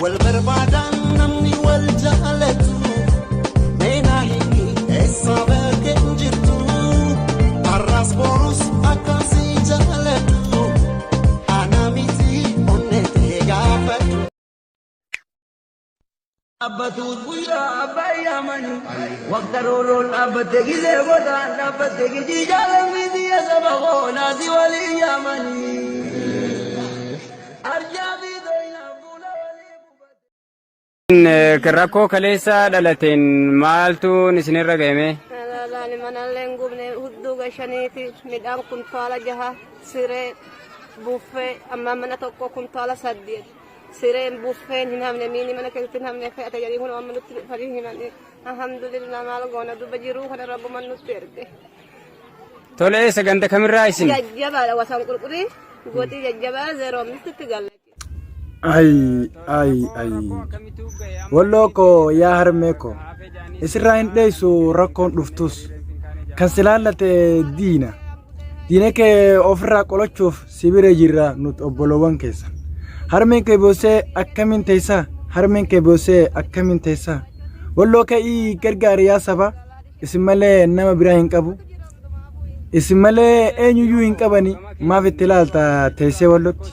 Wal barbaadaan namni wal jaalatu meenaa himi eessa bakkeen jirtu har'as borus akkasii jaalatu ana miti onnetee gaafadhu. Dhaabbatuus guyyaa abbaa yaamanii waqta roorroon dhaabbatte gizee godaan dhaabbatte gijii jaalamni biyya saba koo naasii waliin yaamanii. Arjaa fi doyinaan fuula walii qubate. Rakkoo kaleessa dhalateen maaltu isinirra ga'eme? Alaalaani manallee hin gubne, hudduu gashaniiti midhaan kuntaala 6, siree, buffee, amma mana tokko kuntaala 8 sireen buffeen hin hafne, miini mana keessatti hin hafne fe'ate jedhanii kun amma nutti dhufanii himanii. Alhamdulillah, maal goona duba, jiruu kana rabbuman nutti erge. Tole, sagantaa kamirraa isin? Jajjabaadha, wasaan qurqurii goxii jajjabaa 05tti galle. Ay ay ay. Walloo koo, yaa harmee koo. Isirraa hin dheessu rakkoon dhuftus. Kan si laallate diina. Diina kee ofirraa qolachuuf si bira jirra nuti obboloowwan keessa. Harmeen kee boossee akkamiin teessaa? Harmeen kee boossee akkamiin teessaa? Walloo ka'ii gargaari yaa saba. Isin malee nama biraa hin qabu. Isin malee eenyuyyuu hin qabani, maaf itti ilaalta teessee wallotti?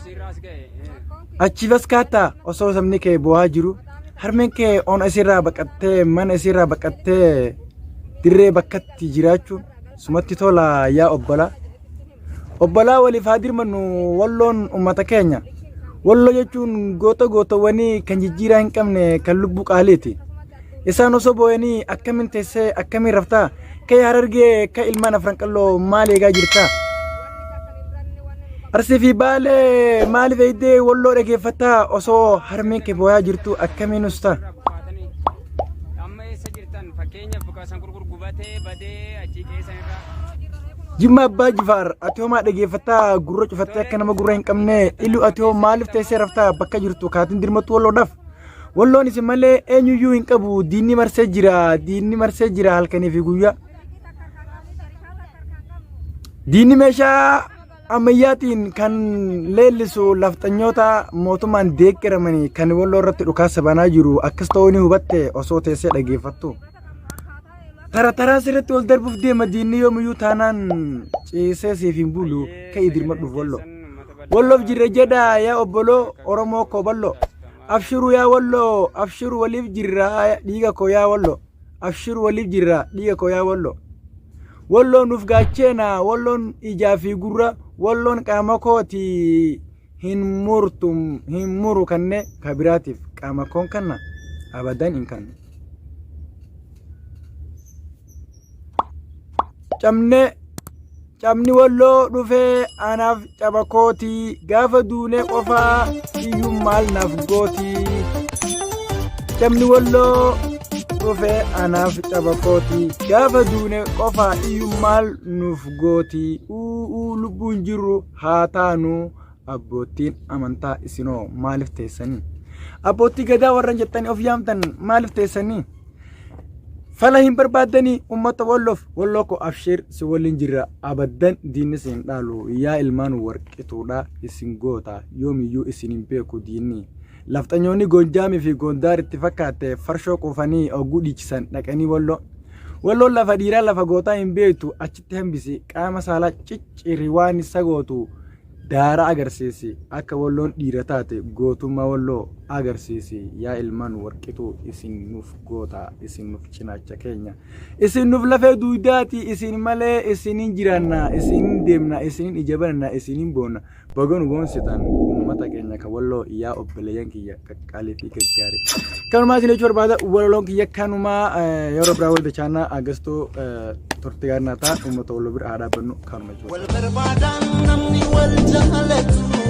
Achiif as kaattaa osoo sabni kee boo'aa jiru. Harmeen kee ona isirraa baqattee, mana isirraa baqattee dirree bakkatti jiraachuun sumatti tola yaa obbolaa. Obbolaa, waliif haa dirmannu, walloon uummata keenya. Walloo jechuun goota gootawwanii kan jijjiiraa hin qabne, kan lubbuu qaaliiti. Isaan osoo boo'anii akkamiin teessee akkamiin raftaa? Ka'ee Harargee, ka ilmaan Afran Qalloo maal eegaa jirtaa? Arsii fi Baalee maaliif eegdee walloo dhageeffattaa, osoo harmeen kee boo'aa jirtu akkamiin ustaa? Amma eessa jirtan? Fakkeenyaaf buqaasan gurgur gubatee badee achii qeessan irraa. Jimma Abbaa Jifaar, ati homaa dhageeffattaa gurra cufattee akka nama gurra hin qabne? Ilu, ati hoo maaliif teessee raftaa bakka jirtu kaatiin dirmattu walloodhaaf? Walloon isin malee eenyuyyuu hin qabu, diinni marsee jira, diinni marsee jira halkanii fi guyyaa. Diinni meeshaa ammayyaatiin kan leellisu lafxanyoota mootummaan deeggaramanii kan walloo irratti dhukaasa banaa jiru, akkas ta'uu ni hubatte osoo teessee dhageeffattu. Tara taraa sirriitti ol darbuuf deema diinni, yoomiyyuu taanaan ciisee siif hin bulu, ka'ii dirmadhuuf walloo. Walloof jirra jedhaa yaa obboloo Oromoo koo bal'oo. Abshiru yaa walloo, abshiru, waliif jirra dhiiga koo yaa walloo. Abshiru, waliif jirra dhiiga koo yaa walloo. Walloon nuuf gaacheena, walloon ijaa fi gurra, walloon qaama kooti hin murtu, hin muru kanne ka biraatiif, qaama koon kanna abadan hin kannu. Cabne, cabni walloo dhufee anaaf caba kootii, gaafa duune qofaa iyyuu maal naaf gootii. Cabni walloo dhufee anaaf caba kootii, gaafa duune qofaa iyyuu maal nuuf gootii? Uuu, lubbuun jirru haa taanu. Abboottiin amantaa isinoo maaliif teessanii? Abboottii gadaa warran jettanii of yaamtan maaliif teessanii? Fala hin barbaaddanii uummata walloof? Walloo koo abshiir, si waliin jirra abaddan, diinni si hin dhaalu. Yaa ilmaan warqituudha, isin goota, yoomiyyuu isin hin beeku diinni. Lafxanyoonni Goonjaamii fi Goondaar itti fakkaatte farshoo quufanii oguu dhiichisan dhaqanii walloo. Walloon lafa dhiiraa, lafa gootaa hin beektu, achitti hambisi, qaama saalaa cicciri, waan isa gootu daara agarsiisi, akka walloon dhiira taate gootummaa walloo agarsiisi. Yaa ilmaan warqituu, isin nuuf goota, isin nuuf cinaacha keenya, isin nuuf lafee duudaati. Isin malee isinin jiraanna, isinin deemna, isinin ija banna, isinin boonna. Baga nu boonsitan uummata keenya kan walloo, yaa obboleeyyan kiyya qaqqaalii fi gaggaarii. Kanumaa isin jechuu barbaada, walaloon kiyya kanumaa. Yeroo biraa wal dachaanaa, agastuu turtii gaarii naa ta'a. Uummata walloo bira haa dhaabbannu, kanuma jechuudha. Wal barbaadaan namni wal jaalatu.